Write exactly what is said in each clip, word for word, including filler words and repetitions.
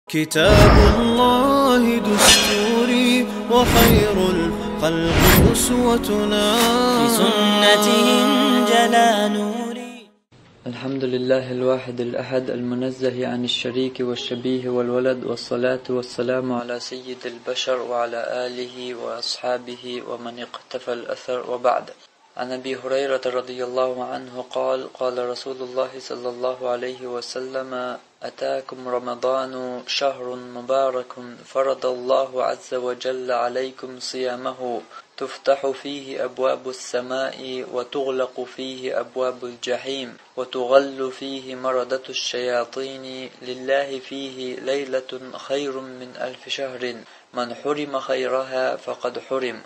كتاب الله دستوري وخير الخلق أسوتنا. بسنته انجلى نوري. الحمد لله الواحد الأحد المنزه عن الشريك والشبيه والولد، والصلاة والسلام على سيد البشر وعلى آله وأصحابه ومن اقتفى الأثر، وبعد. عن أبي هريرة رضي الله عنه قال: قال رسول الله صلى الله عليه وسلم: أتاكم رمضان شهر مبارك فرض الله عز وجل عليكم صيامه، تفتح فيه أبواب السماء وتغلق فيه أبواب الجحيم وتغل فيه مردة الشياطين، لله فيه ليلة خير من ألف شهر، من حرم خيرها فقد حرم.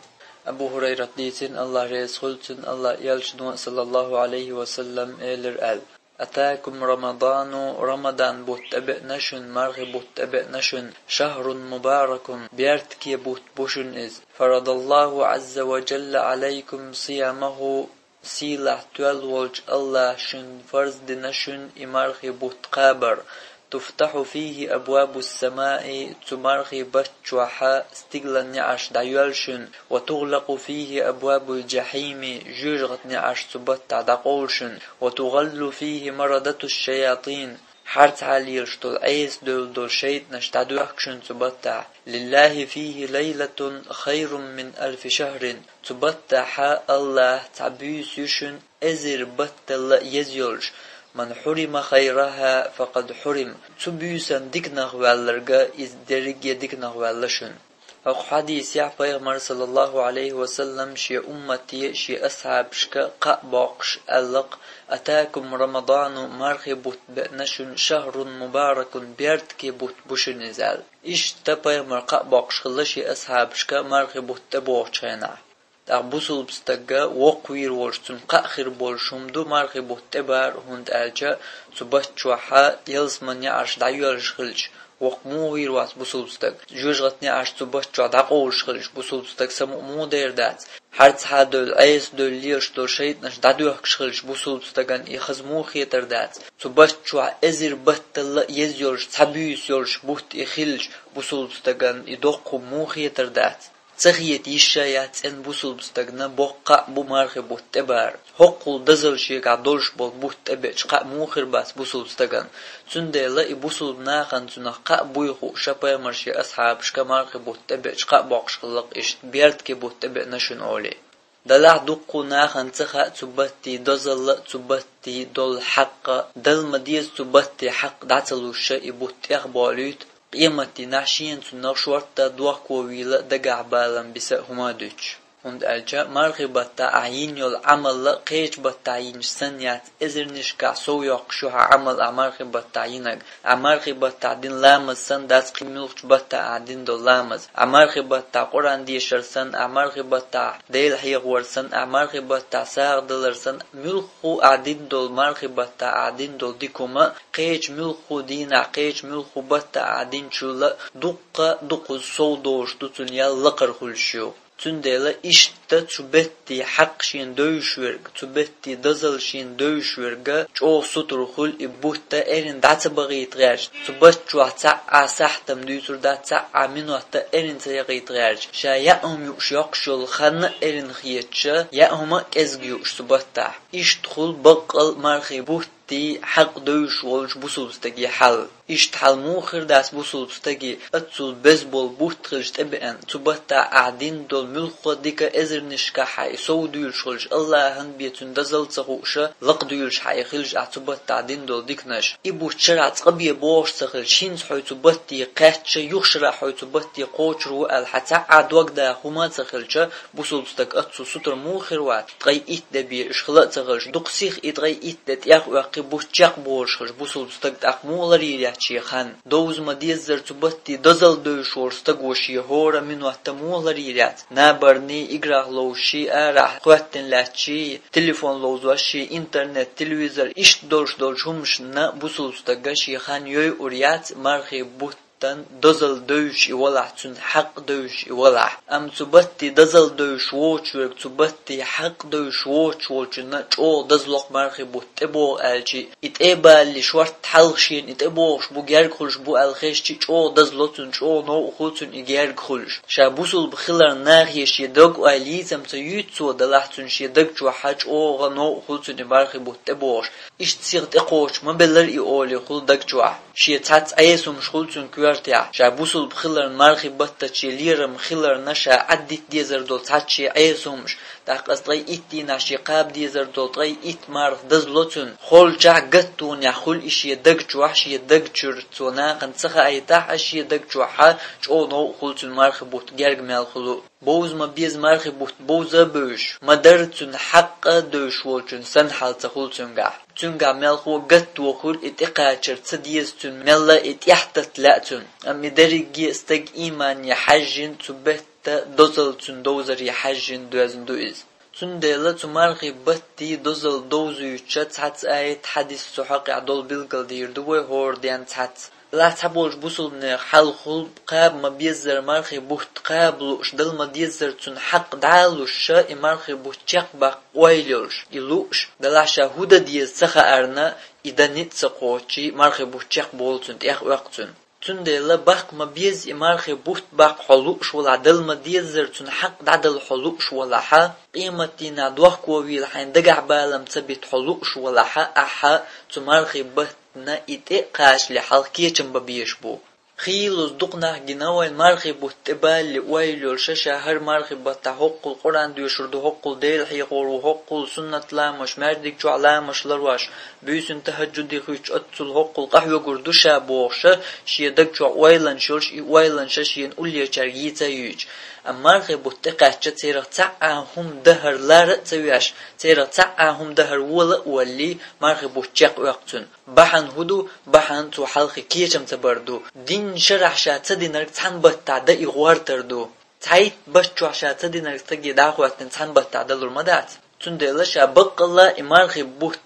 Абу Хурайрат дийцина, Аллах реза хуьлда цунна, Аллах элчано, саллаллаху алейхи ва саллам, элира аьлла: «أتاكم رمضان», Рамадан бутт тӀебеана шуна, мархи бутт тӀебеана шуна, «شهر مبارك», бертке бутт бу шуна иза, «فرض الله عز وجل عليكم صيامه», сийлахь тоьлла волчу Аллаха шуна фарз дина шуна и мархи бутт кхабар, «تفتح فيه أبواب السماء», цу мархи бутт чохь стигалан неӀарш дӀайоьлла шуна, «وتغلق فيه أبواب الجحيم», жоьжахатин неӀарш цу баттахь дӀакъовлу шуна, «وتغل فيه مردة الشياطين», хьарцхьа лелаш долу Ӏеса девлла долу шайтӀанаш дӀадоьхку шуна цу баттахь, «لله فيه ليلة خير من ألف شهر», цу баттахь Аллаха цхьа буьйса ю шуна эзар батталла а еза йолуш, «من حرم خيرها فقد حرم», цу буьйсан диканах ваьлларг, иза дерриге а диканах ваьлла шуна. ХӀокху хьадисехь Пайхамара, саллаллаху алейхи ва саллам, шен уммате, шен асхьабашка кхаъ боккхуш аьлла-кх: «أتاكم رمضان», мархи бутт беана шуна, «شهر مبارك», бертке бутт бу шуна иза аьлла. Иштта Пайхамара кхаъ боккхуш хилла шен асхьабашка мархи бутт тӀебогӀучу хенахь. ТӀаккха бусулба стага воккхавийр волуш, цунна кхаъ хир болуш хӀума ду мархи бутт тӀебар, хӀунда аьлча цу бутт чохь ялсаманин неӀарш дӀайоьллуш хилча, воккха муха вийр вац бусулба стаг? Жоьжахатин неӀарш цу бутт чохь дӀакъовлуш хилча, бусулба стаг самукъа муха дер дац? Хьарцхьа девлла, Ӏеса девлла лелаш долу шайтӀанаш дӀадоьхкуш хилча, бусулба стагана и хаза муха хетар дац? Цу бутт чохь эзар батталла а еза йолуш, цхьа буьйса йолуш бутт и хилча, бусулба стагана и доккха хӀума муха хетар дац? Ца хета йиш а яц цӀена бусулба стагана, боккха кхаъ бу мархи бутт тӀебар. ХӀоккхул дозалла шегахь долуш болу бутт тӀебеача кхаъ муха хир бац бусулба стагана? Цундела и бусулба нахана цунах кхаъ буй хууш, Пайхамара шен асхьабашка мархи бутт тӀебеача кхаъ боккхуш хилла-кх иштта бертке бутт тӀебеана шуна олий. Делахь дуккха а нахана ца хаьа цу баттий дозалла а, цу баттий долу хьакъ а, дала ма деза цу баттий хьакъ дӀа ца луш, и бутт тӀех болуьйту, къематдийнахь шена цунах шортта дохко вийла а, дагахь балам биса а хӀума а дуьтуш. ХӀунда аьлча мархи баттахь ахь йина йолу Ӏамал а кхечу баттахь йинчу санна яц, эзарнашкахь сов йоккхуш ю хьан Ӏамал ахь мархи баттахь йинарг. Ахь мархи баттахь дина ламаз санна дац кхин муьлххачу баттахь ахь дина долу ламаз. Ахь мархи баттахь Къуръан дешар санна, ахь мархи баттахь Дела хьехавар санна, ахь мархи баттахь сагӀа далар санна, муьлхха а ахь дина долу, мархи баттахь ахь дина долу дика хӀума, кхечу муьлхха а дийнахь, кхечу муьлхха а баттахь ахь динчул а дуккха а дукхаза сов долуш ду, цунна ял лакхара хуьлуш ю. Цундела иштта цу беттий хьакъ шена девзаш верг, цу беттий дозалла шена девзаш верг чӀогӀа сутара хуьлу, и бутт а эрна дӀа ца бахийта гӀерташ, цу бутт чохь цхьа а сахьтам дуьйцур дац, цхьа а минот а эрна ца якъийта гӀерташ, ша яа хӀума юуш йоккхуш йолу хан а эрна хеташ, яа хӀума а кӀезиг юуш цу баттахь. Иштта хуьлу баккъал мархи бутт беттий хьакъ девзаш волчу бусулба стаге хьал. Иштта хьал муха хир дац бусулба стаге, оццул беза болу бутт хилча тӀебеана, цу баттахь ахь дина долу муьлхха а дика эзарнашкахь хьан и сов дуьйлуш хилча, Аллахьан бен цуьнан дозалла ца хууш, лакха дуьйлуш хьан и хилча ахь цу баттахь дина долу диканаш. И бутт шарахь цкъа бен богӀуш ца хилча, хӀинца хьо цу батте кхаьчча, юха шарахь хьо цу батте кхочур ву аьлла хьан цхьа а дог даха хӀума а ца хилча, бусулба стаг оццул сутара муха хир вац, ткъе итт де бен уьш хила а ца хилча, дукха сиха и ткъе итт де тӀех а оьккхий, бутт чекхболуш хилча, бусулба стаг тӀаккха муха ларйийр яц шен хан? Довза ма-деззара цу батте дозалла девзаш волу стаго шен хӀора минот а муха ларйийр яц? Набарний, играх ловзуш, арахь хоьттина лаьтташ, телефон ловзош, интернет, телевизор, иштта долуш долчу хӀуманашна бусулба стага шен хан йойур яц, мархи бутт баттан дозал девзаш и валахь, цунна хьакъ девзаш и валахь. Амма цу батте дозал девзаш воцуш верг, цу батте хьакъ девзаш воцуш волчунна чӀогӀа дозал ло-кх мархий бутт тӀебогӀа аьлча, и тӀебалале шортта хьалха шена и тӀебогӀуш бу, герга хуьлуш бу аьлла хезча, чӀогӀа дозал ло цунна, чӀогӀа новкъа хуьлу цунна и герга хуьлуш. Ша бусулба хиларна нахе шен дог-ойла йийца-м ца юьйцу цо, делахь цунна шен даг чохь чӀогӀа новкъа хуьлу цунна и мархий бутт тӀебогӀуш. Иштта сиха тӀекхочуш ма беллара и олий хуьлу даг чохь. Шен цхьацца Ӏеса хӀумнаш хуьлу цуьнан коьртехь. Ша бусулба хиларна, мархий баттаца шен лерам хиларна, ша Ӏаддита дезар долу цхьацца шен Ӏеса хӀумнаш, тӀаккха аса ткъе итт дийнахь шен кхаба дезар долу ткъе итт марха дозал ло цунна. Холчохь, гаттонехь хуьлу и шен даг чохь, шен даг чуьра цо нахана ца хаийтахь а, шен даг чохь чӀогӀа новкъа хуьлу цунна мархий бутт герга мел хуьлу. Бовза ма беза мархий бутт бовза а бевзаш, ма-дарра цунна хьакъ а девзаш волчун санна хьал ца хуьлу цуьнгахь. Цуьнгахь мелхо гатто хуьлу, и тӀекхачар ца деза цуьнан, мелла и тӀехтатта лаьа цунна. Амма и дерриге а стаг иймане хьаьжжина, цу бетта дозалла цуьнан довзаре хьаьжжина доьзна ду иза. Цундела цу мархий батте дозалла довзуьйтуш цхьацца аят, хьадис, цу хьокъехь долу билгал дийр ду вай хӀора денна цхьацца. Делахь цхьаболчу бусулбанех хьалха хуьлу кхаба ма-беззара мархий бутт кхаба лууш, дала ма-деззара цунна хьакъ дӀа а луш, ша и мархий бутт чекхбаккха ойла йолуш, и лууш, делахь ша хӀун дан деза ца хаарна, и дан ницкъ ца кхочий, мархий бутт чекхболу цунна, тӀех оьккху цунна. Цундела баккха ма-безза и мархий бутт баккха хьо лууш валахь, дала ма-деззара цунна хьакъ дӀадала хьо лууш валахьа, къематдийнахь дохковийла хьайн дагахь балам ца бита хьо лууш валахьа, ахьа цу мархий бат- на и тӀе а кхачале хьалха кечам бан безаш бу. Хийлаза дукха нах гина вайн мархий бутт тӀе балале ойла йолуш, ша хӀара мархий баттахь хӀоккхул Къуръан доьшур ду, хӀоккхул Дела хьехор ву, хӀоккхул суннат ламаш, маьждиг чохь ламаш ларвеш, буьйсанна тахӀажжуде хуьттуш оццул хӀоккхул къахьоьгур ду ша бохуша, шен даг чохь ойланаш йолуш, и ойланаш шена уллечаьрга йийца а юьйцуш. Амма мархий бутт тӀе кхаьчча, церах цхьа а хӀума дахар лара а ца веш, церах цхьа а хӀума дахар вола а воллий, мархий бутт чекх оьккху цунна. Бахьана хӀун ду? Бахьана цо хьалхе кечам ца бар ду. Дийнна шарахь ша ца динарг цхьана баттахь дан и гӀортар ду. Цхьайтта бат чохь ша ца динарг стаге дӀахӀоьттина цхьана баттахь далур ма дац. Цундела ша баккъалла и мархий бутт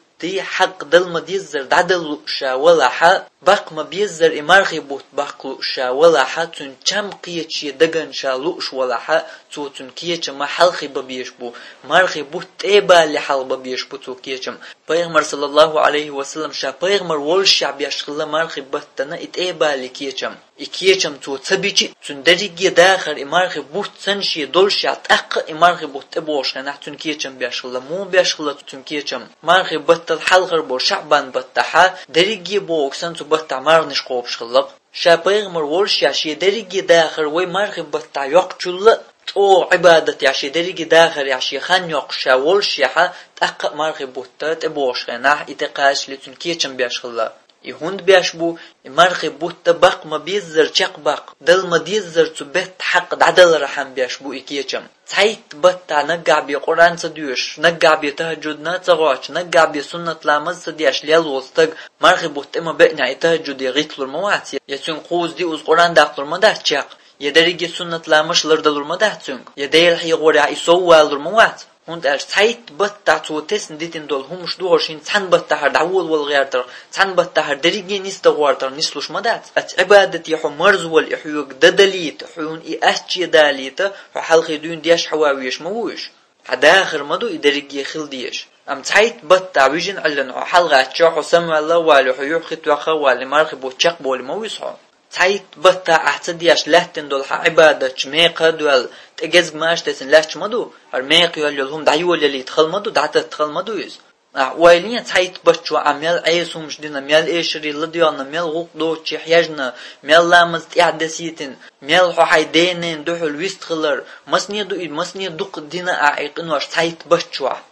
хьакъ дала ма-деззара дӀадала лууш ша валахьа, баккха ма-беззара и мархий бутт баккха лууш ша валахьа, цуьнан чам кхеташ шен дагана ша лууш валахьа, цо цуьнан кечам хьалхе бан безаш бу. Мархий бутт тӀе а балале хьалха бан безаш бу цо кечам. Пайхамар, саллаллаху Ӏалайхи ва саллам, ша пайхамар воллушехь беш хилла мархий баттана и тӀе а балале кечам. И кечам цо ца бичи а, цуьнан дерриге а дахар и мархий бутт санна шен доллушехь, тӀаккха а и мархий бутт тӀебогӀуш хенахь цуьнан кечам беш хилла. Муха беш хилла цуьнан кечам? Мархий баттал хьалхара болу ШаӀбан баттахьа, дерриге а бохург санна цу баттахь марханаш кхобуш хилла-кх. Ша пайхамар воллушехь шен дерриге а дахар вай мархий баттахь йоккхучул а, чӀогӀа Ӏибадатехь шен дерриге а дахарехь шен хан йоккхуш ша воллушехьа, тӀаккха а мархий бутт тӀебогӀуш хенахь и тӀе кхачале цуьнан кечам беш хилла. И хӀунда беш бу? И мархий бутт баккха ма-беззара чекхбаккха, дала ма-деззара цу бетта хьакъ дӀадалархьама беш бу и кечам. Цхьайтта баттахь наггахь бен Къуръан ца доьшуш, наггахь бен тахӀажжудна ца гӀоттуш, наггахь бен суннат ламаз ца деш лелла волу стаг мархий бутт тӀе ма беънехь и тахӀажжуде гӀитталур ма вац, я цуьнга кхузза-диъазза Къуръан даккхалур ма дац чекх, я дерриге а суннат ламаш лардалур ма дац цуьнга, я Дела хьехорехь и сов валалур ма вац. ХӀунда аьлча цхьайтта баттахь цо тесна дитина долу хӀумнаш ду хӀара шена цхьана баттахь хӀара дӀаволавала гӀертарх, цхьана баттахь хӀара дерриге а нисдан гӀортарх нислуш ма дац. Оцу Ӏибадате хьо марзвала и хьоьга дан далийта, хьуна и ачче далийта, хьо хьалхе дуьйна деш хьава везаш ма ву уьш. Хьан дахар ма ду и дерриге а хила дезаш. Амма цхьайтта баттахь вижина Ӏиллина хьо хьалагӀаьттича, хьо самаваьлла а валий, хьо юьхь хи тоьхна а валий, мархий бутт чекхболий ма вуьсу хьо. Цхьайтта баттахь ахь ца деш лаьттина долу хьан Ӏибадаташ мекха а доьлла, тӀе гезгмаш а тесна лаьтташ ма ду, хӀара мекха йолу йолу хӀума дӀайолаялийта хала ма ду, дӀататта хала ма ду иза. Ахь ойла е, цхьайтта бат чохь ахь мел Ӏеса хӀумнаш дина, мел эшаре ладоьгӀна, мел гӀуллакх доцучу хьежна, мел ламаз тӀаьхьа десийтина, мел хьо хьайн ден-ненан дуьхьал вистхилар, масане ду и, масане дукха дина ахь и къинош цхьайтта бат чохь.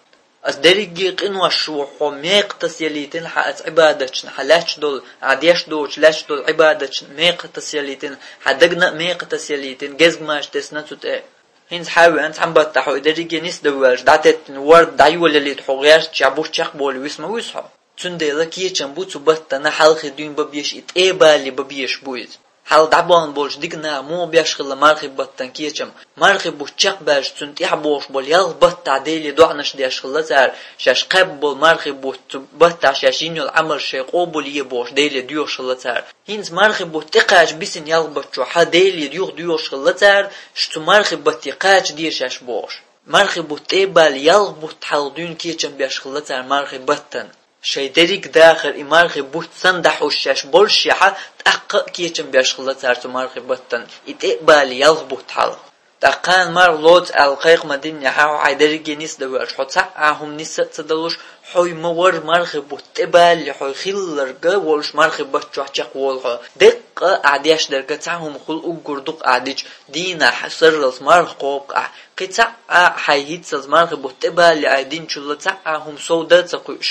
Аса дерриге а къинош ву хьо мекха тасаялийтина, хьан аса Ӏибадаташна, хьан лаьтташ долу, ахь деш доцуш лаьтташ долу Ӏибадаташна мекха тасаялийтина, хьан дагна а мекха тасаялийтина, гезгмаш а тесна цу тӀе. ХӀинца хьан а веана, цхьана баттахь хьо и дерриге а нисдан воьлча, дӀатеттина ворда дӀайолаялийта хьо гӀертача, бутт чекхболий вуьсу ма вуьсу хьо. Цундела кечам бу цу баттана хьалхе дуьйна бан безаш, и тӀе а балале бан безаш бу иза. Хьал дӀабахана болчу диканах муха беш хилла мархи баттан кечам? Мархи бутт чекхбаьлча, цунна тӀехь бохуш болу ялх баттахь Деле доӀанаш деш хилла цара, шаьш кхаьбна болу мархи бутт, цу баттахь шаьш йина йолу Ӏамал шайн къобал е бохуш Деле доьхуш хилла цара. ХӀинца мархи бутт тӀекхача бисина ялх баттахь хьан Деле юха доьхуш хилла цара, ш-, цу мархи батте кхача деза шаьш бохуш. Мархи бутт тӀе а бале, ялх бутт хьалха дуьйна кечам беш хилла цара мархи баттан. Шайн дерриг дахар и мархи бутт санна дӀахьуш шаьш боллушехь, тӀаккха а кечам беш хилла цара цу мархи баттан, и тӀе а бале, ялх бутт хьалха. ТӀаккха кхана марха лоцу аьлла кхайкха ма диннехь, хьо хьайн дерриге нисдан воьлча, хьо цхьа а хӀума нисса а ца далуш, хьо ма вара мархи бутт тӀе балале, хьо хилларг волуш мархи батта чохь чекхволу хьо. Деккъа ахь деш дерг цхьа хӀума хуьлу уггар дукха ахь дича, дийнахь сарралц марха кхобу ахь. Кхин цхьа а хьайн хӀинццалц мархи бутт тӀе балале ахь динчул цхьа а хӀума сов дан а ца кхуьуш,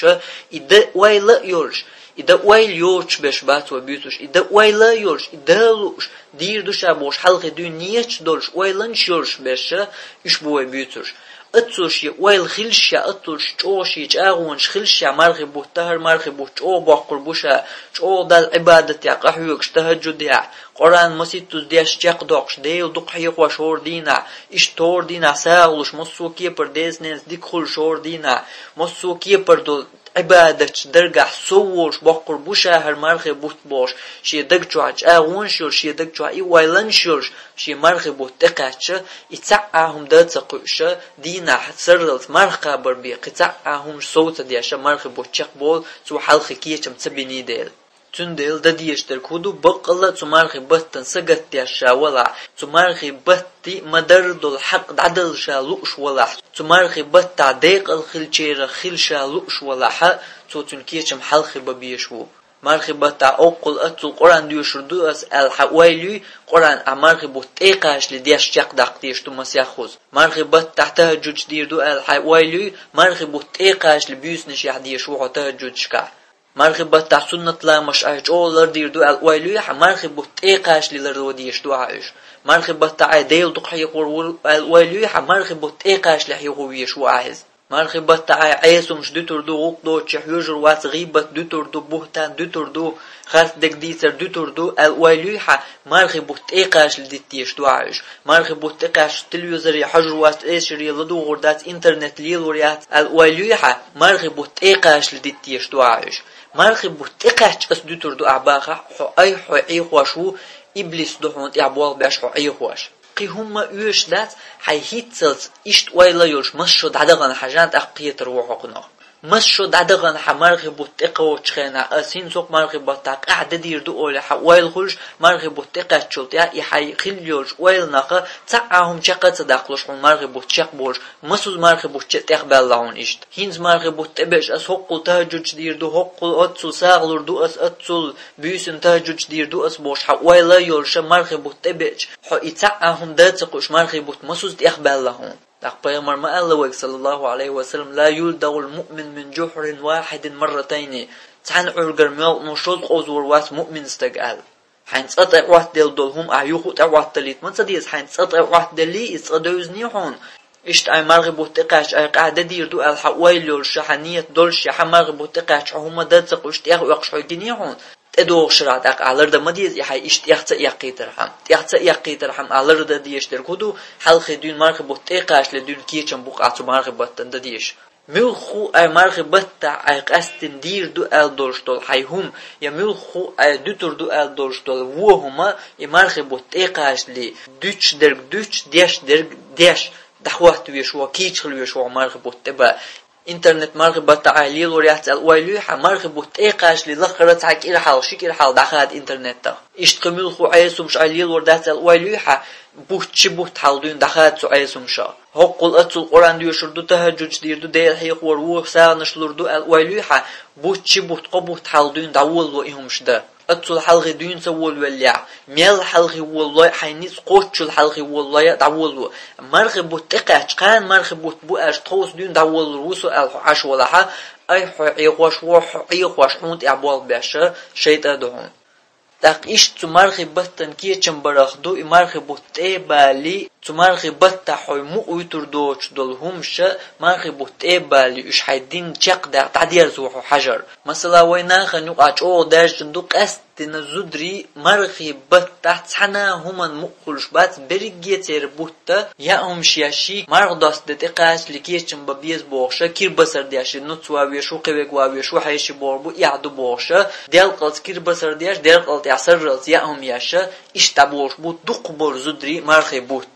и дан ойла а йолуш, и дан ойла йоцуш берш бац вай буьйцуш, и дан ойла а йолуш, и дан а лууш, дийр ду ша бохуш хьалхе дуьйна нийяташ долуш, ойланаш йолуш берш, уьш бу вай буьйцуш. Оццул шен ойла хилча, оццул чӀогӀа шен чӀагӀонаш хилча, мархи бутт тахар, мархи бутт чӀогӀа боккхур бу ша, чӀогӀа Далла Ӏибадатехь къахьоьгуш, тахӀажжудехь, Къуръан масийттаза деш чекхдоккхуш, Дела дукха хьехош хӀора дийнахь, иштта хӀора дийнахь сагӀа луш, массо а кепара деза-ненца дика хуьлуш хӀора дийнахь, массо а кепара долу Ӏибадатчу даргахь сов волуш боккхур бу ша хӀара мархи бутт бохуш, шен даг чохь чӀагӀонаш йолуш, шен даг чохь и ойланаш йолуш, шен мархи бутт тӀекхаьчча, и цхьа а хӀума дан а ца кхуьуш, дийнахь сарралц марха кхабар бен, кхин цхьа а хӀумаш сов ца деш, мархи бутт чекхболу, цо хьалхе кечам ца биний дела. Цундела дан дезаш дерг хӀун ду, баккъалла а цу мархи баттан сагатдеш ша валахь, цу мархи батте ма-дарра долу хьакъ дӀадала ша лууш валахь, цу мархи баттахь декъала хилчарах хила ша лууш валахь, цо цуьнан кечам хьалхе бан безаш ву. Мархи баттахь оккхул оццул Къуръан доьшур ду ас аьлла хьан ойла юй, Къуръан ахь мархи бутт тӀекхачале деш чекхдаккха дезаш ду масех хӀуз. Мархи баттахь тахӀажжудаш дийр ду аьлла хьан ойла юй, мархи бутт тӀекхачале буьйсанашехь дезаш ву хьо тахӀажжудашкахь. Мархи баттахь суннат ламазаш ахь чӀогӀа лардийр ду аьлла ойла юй хьан, мархи бутт тӀекхачале лардо дезаш ду ахь уьш. Мархи баттахь ахь Дела дукха хьехор ву аьлла ойла юй хьан, мархи бутт тӀекхачале хьехо везаш ву ахь иза. Мархи баттахь ахь Ӏесамаш дуьтур ду, гӀуллакх доцуш хьоьжур вац, гӀийбат дуьтур ду, бухӀтан дуьтур ду, харц дерг дийцар дуьтур ду аьлла ойла юй хьан, мархи бутт тӀекхачале дита дезаш ду ахь уьш. Мархи бутт тӀекхаьчча телевизоре хьожур вац, эшаре ладугӀур дац, интернет лелор яц аьлла ойла юй хьан, мархи бутт тӀекхачале дита дезаш ду ахь уьш. Мархи бутт тӀекхаьчча ас дуьтур ду ахь бахахь, хьо айхьа хьо Ӏехош ву, иблис ду хьуна тӀехь болх беш хьо Ӏехош. Кхин хӀумма оьшуш дац, хьайн хӀинццалц иштта ойла йолуш, массо а дӀадахана хьан жан тӀаккха кхетар ву хьо кхунах. Массо а дӀадахана хьан мархи бутт тӀекхочучу хенахь, ас хӀинца хӀокху мархи баттахь къаьхьа де дийр ду олий хьан ойла хуьлуш, мархи бутт тӀекхаьччул тӀаьхьа и хьайн хилла йолчу ойланах цхьа а хӀума чекх а ца даккхалуш хьуна мархи бутт чекхболуш, масуза мархи бутт чекх тӀехбаьлла хьуна иштта. ХӀинца мархи бутт тӀебеаш ас хӀоккхул тахӀажжудаш дийр ду, хӀоккхул оццул сагӀа лур ду ас, оццул буьйсанна тахӀажжудаш дийр ду ас бохуш хьан ойла а йолуш, мархи бутт тӀебеача, хьо и цхьа а хӀума дан а ца кхуьуш мархи бутт масуза тӀехбаьлла хьуна. ТӀаккха пайхамар ма аьлла вайга, саллаллаху Ӏалайхи ва саллам: «Ла юлдагӀул муъмин мин жухьрин вахьидин марратайни». Цхьана Ӏуьргара моьлкъано шозза къовзор вац муъминстаг аьлла. Хьайн цкъа тӀе Ӏоттаделла долу хӀума ахь юха а тӀе Ӏотталийта ма ца деза, хьайн цкъа тӀе Ӏоттаделлий, иза цкъа девзиний хьуна. Иштта ахь мархи бутт тӀекхаьчча, ахь къаьхьа де дийр ду аьлла хьан ойла йолуш, хьан нийят долуш, хьан мархи бутт тӀекхаьчча, хьо хӀумма дан ца кхуьуш, тӀехвеккхаш хьо гиний хьуна. ТӀедогӀушарахь тӀаккха ахь лардан ма деза и хьайн иштта тӀех ца эккхийтархьама. ТӀех ца эккхийтархьама ахь лардан дезаш дерг хӀун ду, хьалхе дуьйна мархи бутт тӀекхачале дуьйна кечам бу-кх ахь цу мархи баттан дан дезаш. Муьлхха а мархи баттахь ахь къаьстина дийр ду аьлла долуш долу хьайн хӀума, я муьлхха а дуьтур ду аьлла долуш долу вон хӀума, и мархи бутт тӀекхачале дуьтуш дерг дуьтуш, деш дерг деш, дӀахӀотта везаш ву, кийча хила везаш ву мархи бутт тӀе бан. Интернет мархи баттахь ахь лелор яц аьлла ойла юй хьан, мархи бутт тӀекхачале лаххара цхьа кӀира хьалха, ши кӀира хьалха дӀахада интернетах. Иштта кхин муьлхха Ӏесамаш ахь лелор дац аьлла ойла юй хьан, бутт ши бутт хьалха дуьйна дӀахада цу Ӏесамашах. ХӀоккхул оццул Къуръан доьшур ду, тахӀажжудаш дийр ду, Дела хьехор ву, сагӀанаш лур ду аьлла ойла юй хьан, бутт ши бутт, кхо бутт хьалха дуьйна дӀаволало и хӀумаш дан. Оццул хьалхе дуьйна ца волавеллехь, мел хьалхе волалой, хьайн ницкъ кхоччул хьалхе волалой а дӀаволало. Мархи бутт тӀекхаьчча, кхана мархи бутт бу аьлча, тховса дуьйна дӀаволалур ву со аьлла хьо Ӏаш валахь, айхьа хьо Ӏехош ву, хьо Ӏехош, хьуна тӀехь болх беш шайтӀа а ду хьуна. ТӀаккха иштта цу мархи баттан кечам барах ду, и мархи бутт тӀе а балале, Цу мархий баттахь хьо мукъа вуьтур доцуш долу хӀумаша мархий бутт тӀе а балий, уьш хьайн дин чекхдаккха дӀадерзо хьо хьажар. Масала, вай нахана юкъахь чӀогӀа даьржина ду къаьсттина зударий мархий баттахь цхьана а хӀуманна мукъа хуьлуш бац, берриге а церан бутт яа хӀумаш еш, марха досту де тӀекхачале кечам бан беза бохуша, кирбасар деш, нуц ван веш ву, кхин вег ван веш ву, хьеший бохур бу, эхь ду бохуша, делкъалц кирбасар деш, делкъал тӀехь сарралц яа хӀума еша, иштта дӀаболуш бу дукхахболу зударий мархий бутт.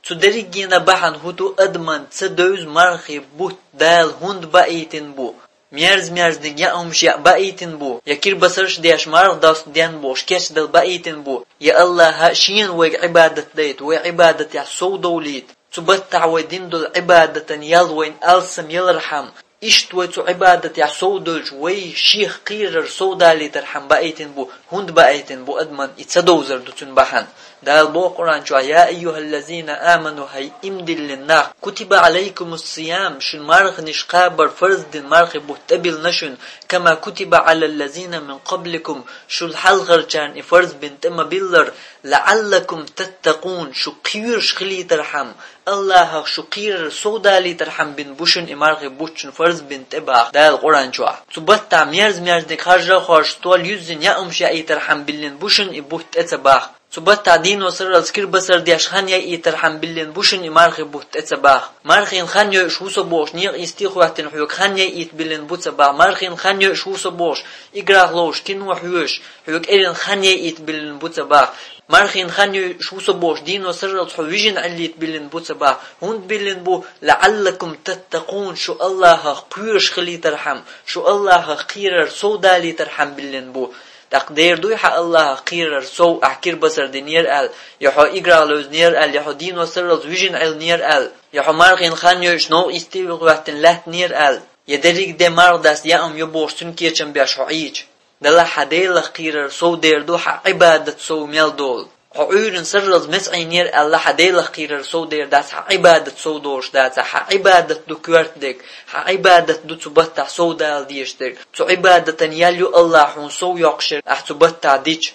Цу дерригенан бахьана хӀун ду, адамна ца девза мархий бутт Дала хӀунда баийтина бу? Мерза-мерзаниг яа хӀумаш яа баийтина бу, я кирбасарш деш марха досту ден бохуш кечдала баийтина бу, я АллахӀа шена вайга Ӏибадат дайта, вай Ӏибадатехь сов довлийта, цу баттахь вай дина долу Ӏибадатан ял вайна алсам ялархьама, иштта вай цу Ӏибадатехь сов долчу вай шех кхерар сов далийтархьама баийтина бу, хӀунда баийтина бу адамна и ца довзар ду цуьнан бахьана. Дала боху Къуръан чохь: «Я айюхаллазина аману», хӀай иман диллина нах, «кутиба Ӏалайкумус сиям», шуна марханаш кхабар фарз дина мархий бутт тӀебиллина шуна, «кама кутиба Ӏалаллазина мин къабликум», шул хьалхарчарна и фарз бина тӀе ма-биллара, «лаӀаллакум таттакъун», шу кхоьруш хилийтархьама, АллахӀах шу кхерар сов далийтархьама бина бу шуна и мархий бутт шуна фарз бина тӀе баха Дала Къуръан чохь. Цу баттахь мерза-мерзаниг харжа а хоржуш, стол юьззина яа хӀумаш яийтархьама биллина бу шуна и бутт тӀе ца баха. Цу баттахь дийно сарралц кирбасар деш хан яийтархьама биллина бу шуна и мархий бутт тӀе ца баха. Мархина хан йойуш ву со бохуш, некъа йисте а хӀоьттина хьоьга хан яийта биллина бу ца баха. Мархина хан йойуш ву со бохуш, играх ловш, кино хьоьжуш, хьоьга эрна хан яийта биллина бу ца баха. Мархина хан йойуш ву со бохуш, дийно сарралц хьо вижина Ӏиллийта биллина бу ца баха. ХӀунда биллина бу? «ЛаӀаллакум таттакъун», шу АллахӀах кхоьруш хилийтархьама, шу АллахӀах кхерар сов далийтархьама биллина бу. ТӀаккха дера дуй хьан АллахӀах кхерар сов, ахь кирбасар динера аьлла, я хьо играх левзинера аьлла, я хьо дийно сарралц вижина Ӏиллинера аьлла, я хьо мархина хан йойуш новкъа йисте а хӀоьттина лаьттинера аьлла, я дерриг де марха даста яа хӀума ю бохуш цуьнан кечам беш хьо Ӏийча? Делахь хьан Делах кхерар сов дер ду, хьан Ӏибадат сов мел долу. Хьо Ӏуьйранна сарралц меца Ӏийнера аьлла, хьан Делах кхерар сов дер дац, хьан Ӏибадат сов долуш дацахь, хьан Ӏибадат ду коьрта дерг, хьан Ӏибадат ду цу баттахь сов дала дезаш дерг. Цу Ӏибадатан ял ю АллахӀа хьуна сов йоккхуш ерг ахь цу баттахь дича.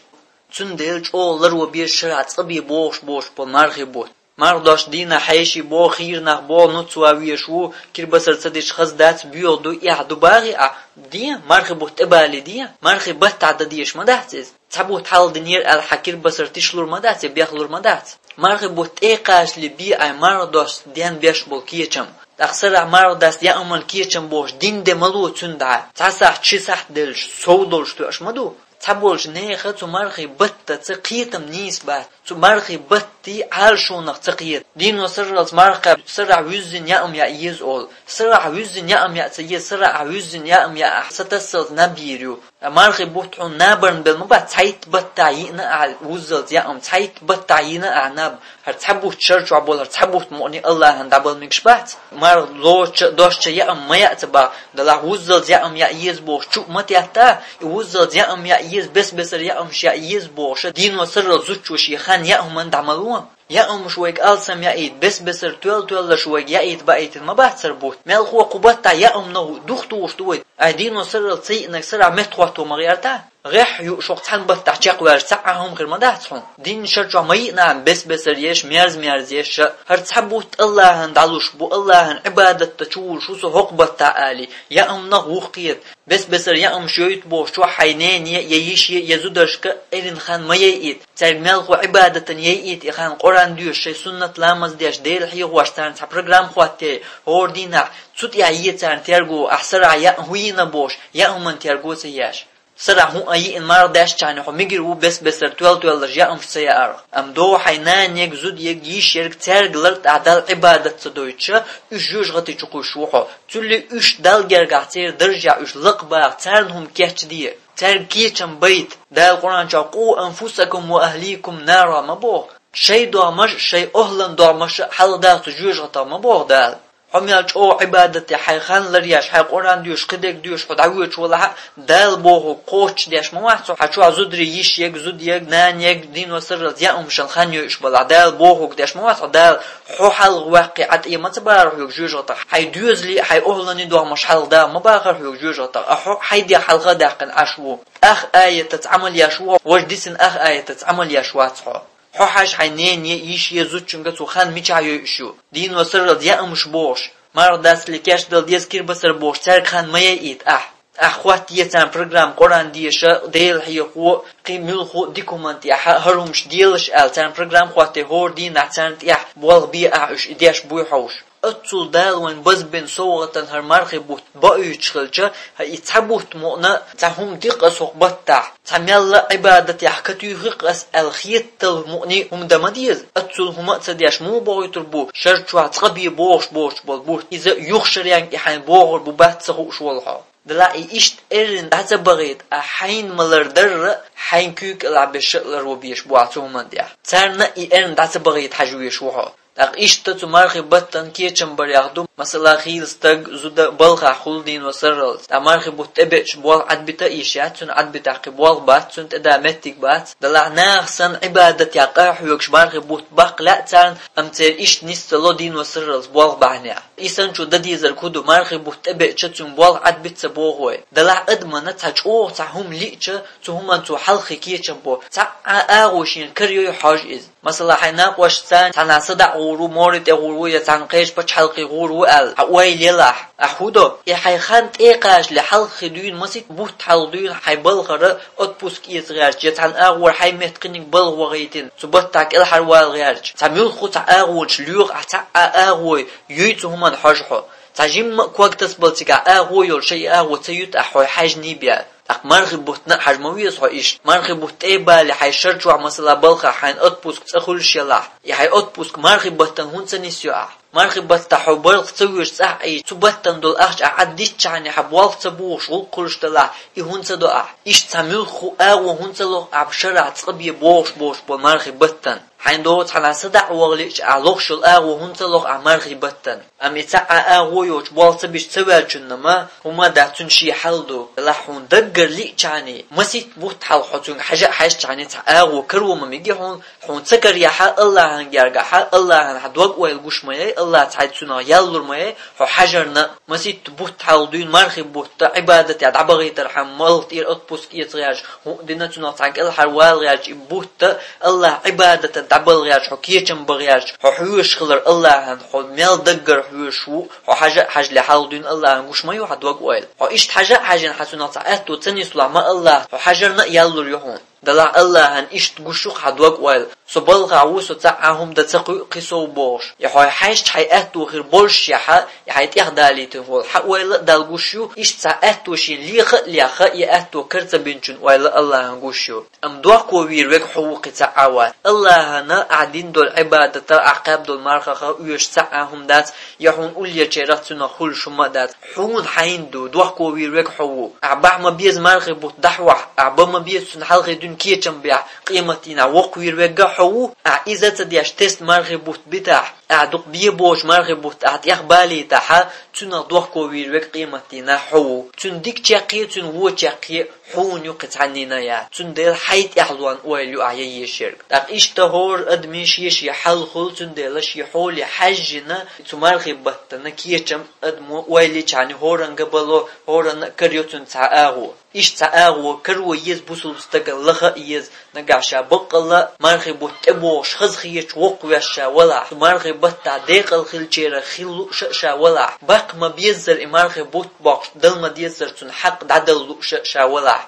Цундела чӀогӀа ларво беза шарахь цкъа бен бохуш боцуш болу мархий бутт. Марха досту дийнахь хьеший боху, хийра нах боху, нуц ван везаш ву, кирбасар ца дича хаза дац, боьха ду, эхь ду бахий ахь? Де, мархий бутт тӀе балий де, мархий баттахь дан дезаш ма дац иза. Цхьа бутт хьалха динера аьлла хьан кирбасар тишлур ма дац, я бехлур ма дац. Мархий бутт тӀе а кхачале бе ахь марха досту ден беш болу кечам. ТӀаккха сарахь марха даста яа хӀуманна кечам бохуш дин де ма ло цуьнан дӀа. Цхьа сахьт, ши сахьт деллаш, сов долуш тоьаш ма ду. Цхьаболчу нехан цу мархий баттаца кхетам нийса бац. Цу мархий баттий Ӏалашонах ца кхета. Дийно сарралц марха кхаьбча сарахь вуьззина яа хӀума яа еза олу. Сарахь вуьззина яа хӀума яа ца еза, сарахь вуьззина яа хӀума яа ахь сатассалц наб йийр ю. Мархий бутт хьуна набарна белла ма бац, цхьайтта баттахь йиъна ахь вуьззалц яа хӀума, цхьайтта баттахь йина ахь наб. ХӀара цхьа бутт шар чохь болу, хӀара цхьа бутт мукъане АллахӀана дӀабала мегаш бац. Марха лоцуча, достуча яа хӀума ма яа ца баха, делахь вуьззалц яа хӀума яа еза бохуш чу а ма тетта, и вуьззалц яа хӀума яа еза, бес-бесара яа хӀумаш яа еза бохуша, дийно сарралц зудчо шен хан яа хӀуманна дӀа ма ло. Яа хӀумаш вайга алсам яийта, бес-бесара тоьлла-тоьлларш вайга яийта баийтина ма бац хӀара бутт. Мелхо кху баттахь яа хӀуманах дух тухуш ду вай. Ай дийно сарралц ца йиънарг сарахь меттахӀотто ма гӀерта. ГӀеххьа юуш хӀокху цхьана баттахь чекхваьлча цхьа а хӀума хир ма дац хьуна. Дин шар чохь ма йиъна ахь бес-бесара еш, мерза-мерза еш а. ХӀара цхьа бутт АллахӀана дӀалуш бу, АллахӀана Ӏибадат дан чу вуьйлуш ву со хӀокху баттахь алий, яа хӀуманах вухкхета. Бес-бесара яа хӀумаш йойту бохуш чохь хьайн нене, я йише, я зударшка эрна хан ма яйийта. Цаьрга мелхо Ӏибадатана яйийта и хан, Къуръан доьшуш, шайн суннат ламаз деш, Дела хьехош царна цхьа программа хӀоттае, хӀора дийнахь цу тӀехь е царна терго, ахь сарахь яа хӀун йина бохуш, яа хӀуманна терго ца еш. Сарахь хӀун а йиъна марха даьшчахьана хьо мегар ву бес-бесара тоьлла-тоьлларш яа хӀумаш ца яарх. Амма догӀу хьайн нанега, зудега, йишерга, цаьрга лар тӀехь Далла Ӏибадат ца дойтуша, уьш жоьжахати чу кхуьйсуш ву хьо. Цуьллий уьш Далла гергахь церан даржехь уьш лакхабаха, царна хӀума кечде, цаьрга кечам байта. Дала Къуръан чохь: «Къу анфусакум ва ахликум нара», ма боху. Шайн догӀмаш а, шайн охӀлан догӀмаш а хьалхадаха цу жоьжахатах ма боху Дала. Хьо мел чӀогӀа Ӏибадате хьайн хан ларъеш, хьайн Къуръан доьшуш, кхидерг доьшуш хьо дӀавоьдуш валахь а, Дала бохург кхочушдеш ма вац хьо, хьан чохь зударий, йишега, зудега, нанега, дийно сарралц яа хӀумашна хан йойуш балахь, Дала бохург деш ма вац хьо, Дала хьо хьалхаваккхий Ӏа тӀе ма ца бара хьоьга жоьжахатах, хьайн доьзалий а, хьайн охӀланний догӀмаш хьалхадаха ма бахара хьоьга жоьжахатах, а хьо хьайн дегӀ хьалха а даьккхина Ӏаш ву. Ах аятаца Ӏамал еш ву хьо, важа дисина ах аятаца Ӏамал еш вац хьо. Хьо хьажа хьайн нене, йише, зудчуьнга цу хан мичахь йойуш ю. Дийно сарралц яамаш бохуш, марха дацале кечдала деза кирбацар бохуш, цаьрга хан ма яйийта ахь. Ахь хӀоттае царна программа Къуръан деша, Дела хьехо, кхин муьлхха а дика хӀуманна тӀехь хӀара хӀумаш делаш аьлла, царна программа хӀоттае, хӀора дийнахь царна тӀехь болх бе ахь уьш, и деш буй хьовш. Оццул Дала вайна базбина совгӀатана хӀара мархий бутт боуьйтуш хилча, хӀа, и цхьа бутт мукъана, цхьа хӀума ди-кх ас хӀокху баттахь, цхьа мелла а Ӏибадатехь катуьйхи-кх ас аьлла хеталла мукъане а хӀума дан ма деза. Оццул хӀума а ца деш муха бохуьйтур бу, шар чохь цкъа бе бохуш боцуш болу бутт? Иза юха шаренга и хьайна бохур бу, бац ца хууш волу хьо. Делахь и иштта эрна дӀа ца бахийта, ахь хьайна ма-лардарра, хьайн куьйга кӀелахь берш а ларван безаш бу ахь цу хӀуманна тӀехь. Царна а и эрна дӀа ца бахийта хьажа везаш ву хьо. ТӀаккха иштта цу мархий баттана кечам барех ду, масала, хийла стаг, зуда балхахь хуьлу дийно сарралц. ТӀаккха мархий бутт тӀебеача болх Ӏадбита а йиш яц, цуьнан Ӏадбитахь кхин болх бац, цуьнан тӀеда меттиг бац. Делахь наха санна Ӏибадатехь къахьоьгуш мархий бутт баккха лаьа царна, амма церан иштта нис ца ло дийно сарралц болх бахьанехь. И санна чу дан дезарг хӀун ду, мархий бутт тӀебеача цуьнан болх Ӏадбита ца боху вай. Делахь адамана цхьа чӀогӀа цхьа хӀума лиъча, цу хӀуманна цо хьалххе кечам бо. Цхьа а агӀо шена карайой хьожа иза. Масала, хьайн накъосташца цхьанхьа садаӀа гӀур ву, море тӀе гӀур ву я цхьана кхечу пачхьалкхе гӀур ву аьлла, хьан ойла елахь, ахь хӀун до? И хьайн хан тӀекхачале хьалххе дуьйна масийтта бутт хьалха дуьйна хьайн балхара отпуск эца гӀерташ, я цхьана агӀор хьайн метта кхиниг балха вахийтина, цу баттахь кӀелхьарвала гӀерташ. Цхьа муьлхха цхьа агӀонаш лоьху ахь, цхьа а агӀо юй цу хӀуманна хьожа хьо. Цхьа жимма а ког тасабала цигахь агӀо йолуш, и агӀо ца юьту ахь хьой хьаьжний бен. ТӀаккха мархий бутт а хьажа ма веза хьо иштта. Мархий бутт тӀе а бале, хьайн шар чохь, масала, балхахь хьайна отпуск цкъа хуьлуш елахь, и хьайн отпуск мархий баттана хӀунда ца нисйо ахь? Мархий баттахь хьо балха ца воьдуш цӀахь Ӏийча, цу баттана долу ахча ахь Ӏаддитчахьана хьан болх ца бухуш гӀуллакх хуьлуш делахь, и хӀунда ца до ахь? Иштта цхьа муьлхха а агӀо хӀунда ца лоху ахь шарахь цкъа бен бохуш боцуш болу мархий баттана? Хьайна догӀу цхьанхьа садаӀа ваха лиъча ахь лохуш йолу агӀо хӀунда ца лоху ахь мархий баттана? Амма и цхьа а агӀо йоцуш болх ца бича ца ваьллачунна ма хӀума дац, цуьнан шен хьал ду. Делахь хьуна даггара лиъчахьана, масийтта бутт хьалха хьо цуьнга хьажа а хьаьжчахьана цхьа агӀо каро ма мегий хьуна, хьуна ца караяхь а, Аллахьан гергахь а, Аллахьан хьан дог-ойла гуш ма яй, Аллахь цхьаьна цунах ял лур ма яй, хьо хьажарна а, масийтта бутт хьалха дуьйна мархий бутт а, Ӏибадатехь дӀабахийтархьама, малх тӀера отпуск эца гӀерташ, хӀуъа дина цунах цхьаьна кӀелхьарвала гӀерташ, и бутт а, Аллахь Ӏибадатана дӀабала гӀерташ, хьо кечам бан гӀерташ, хьо хьоьжуш хилар Аллахьан, хьо мел даггара хьоьжуш ву, хьо хьажа а хьаьжча, хьалха дуьйна Аллахьан гуш ма ю хьан дог-ойла. Хьо иштта хьажа а хьаьжна, хьан цунах цхьа аьтто ца нислахь ма Аллахь, хьо хьажарна а ял лур ю хьуна. Делахь Аллахьан иштта гуш ю хьан дог-ойла. Со балхахь ву, со цхьа а хӀума дан ца кхуьу кхин сов бохуш. И хьо хьаьжча хьайн аьтто хир боллушехь, и хьайн тӀехдалийтина волу хьан ойла а Далла гуш ю, иштта цхьа аьтто шена леха а лехха, и аьтто кара ца бинчун ойла а Аллахьан гуш ю. Амма дохко вийр верг хьо ву, кхин цхьа а вац. Аллахьана ахь дина долу Ӏибадатах, ахь кхаьбна долу мархах оьшуш цхьа а хӀума дац, я хьуна уллечерах цунах хуьлуш хӀума а дац. Хьуна хьайна ду, дохко вийр верг хьо ву. Ахь бахьа ма беза мархий бутт дӀахьохь, ахь бан ма беза цунна хьалхе дуьйна кечам бехь, къематдийнахь воккхавийр верг а хьо ву. Ахь иза а ца деш, тесна мархий бутт битахь, ахь дукха бен боцуш мархий бутт ахь тӀехбалийтахь, цунах дохко вийр верг къематдийнахь хьо ву. Цуьнан дика чекхъе а, цуьнан вон чекхъе а хьуна ю, кхин цхьаннина яц. Цундела хьайн тӀаьхьалонан ойла ю ахь ян езаш ерг. ТӀаккха иштта хӀора адамийн шен-шен хьал хуьлу, цундела шен хьоле хьаьжжина, цу мархий баттана кечам адамо ойла йичхьана хӀоранга а бало, хӀоранна а карайо цуьнан цхьа агӀо. Иштта цхьа агӀо каро еза бусулба стагана, лаха а еза, нагахь ша баккъалла а мархий бутт тӀебогӀуш хазахеташ воккхавеш ша валахь, цу мархий баттахь декъала хиллачарах хила лууш а ша валахь, баккха ма беззара и мархий бутт боккхуш, дала ма деззара цунна хьакъ дӀадала лууш а ша валахь.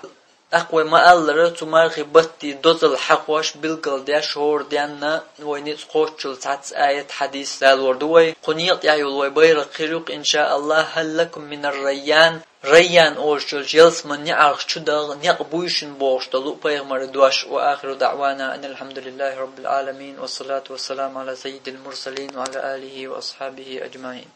ТӀаккха вай ма-аллара, цу мархий баттан дозалла хьахош, билгалдеш, хӀора денна вай ницкъ кхоччул цхьацца аят, хьадис далор ду вай. Кху некъа тӀехь йолу вай байракх хир ю-кх, иншааллахӀ, «Хьал лакум минар райян». Райян олуш йолчу ялсаманин неӀарх чу даха некъ буй шуна бохуш долу пайхамаран дош. Ва ахиру даӀвана анил хьамдулиллахӀи раббил Ӏаламин, вассалату вассаламу Ӏала саййидил мурсалин ва Ӏала алихӀи ва асхьабихӀи аджмаӀин.